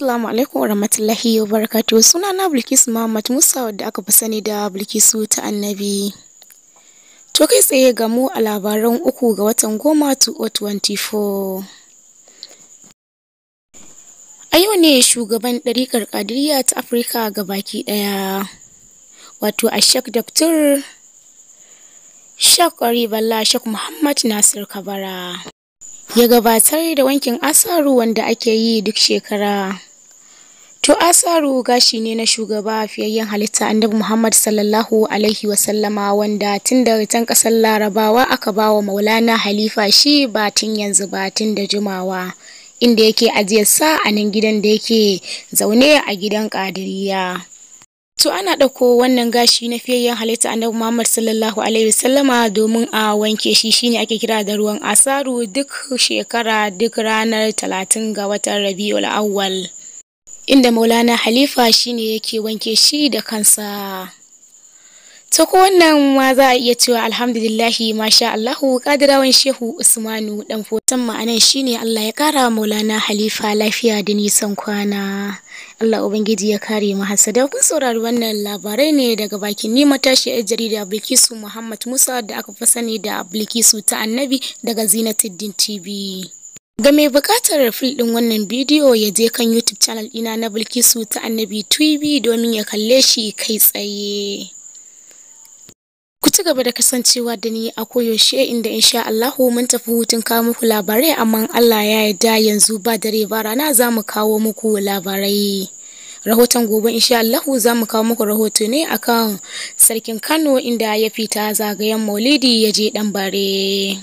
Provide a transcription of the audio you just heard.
Assalamu alaikum warahmatullahi wabarakatuh. Sunana Bilkisu Muhammad Musa, wadda aka fi sani da Bilkisu ta Annabi. To, kai tsaye ga mu a labaran 3 ga watan 10 2024. A yau ne shugaban ɗariƙar Ƙadiriya ta Afirka baki ɗaya, wato Ashek Dr. Shek Balla Shek Muhammad Nasir Kabara, ya gabatar da wankin asaru wanda ake yi duk shekara. To, asaru gashi ne na shugaba fiyayyen halitta Annabi Muhammad sallallahu alaihi wasallama, wanda tun da can kasar Larabawa aka ba wa Maulana Halifa shi, ba tun yanzu ba, tun da jimawa, inda yake ajiyarsa a nan gidan da yake zaune a gidan Ƙadiriya. To, ana ɗauko wannan gashi na fiyayyen halitta Annabi Muhammad sallallahu alaihi wasallama domin a wanke shi, shine ake kira da ruwan asaru, duk shekara, duk ranar 30 ga watan Rabiul Awwal, inda Maulana Halifa shine yake wanke shi da kansa. To, ko wannan ma za a iya cewa alhamdulillahi, masha Allahu, Kadirawan Shehu Usmanu dan fotan ma'anan shine Allah ya kara Maulana Halifa lafiya da nisan kwana. Allah Ubangiji ya kare mu hasada. Kun saurari wannan labarai ne daga bakin ni matashi yar jarida Bilkisu Muhammad Musa, da aka fi sani da Bilkisu ta Annabi, daga Zinatuddin TV. Ga mai buƙatar full ɗin wannan bidiyo, ya je kan YouTube channel ɗina na Bilkisu ta Annabi TV domin ya kalle shi kai tsaye. Ku ci gaba da kasancewa da ni a koyaushe, inda insha Allahu mun tafi hutun kawo muku labarai, amma Allah ya yarda yanzu ba dare ba rana za mu kawo muku labarai. Rahoton gobe insha Allahu za mu kawo muku rahoto ne akan Sarkin Kano, inda ya fita zagayen Maulidi ya je Ɗanbare.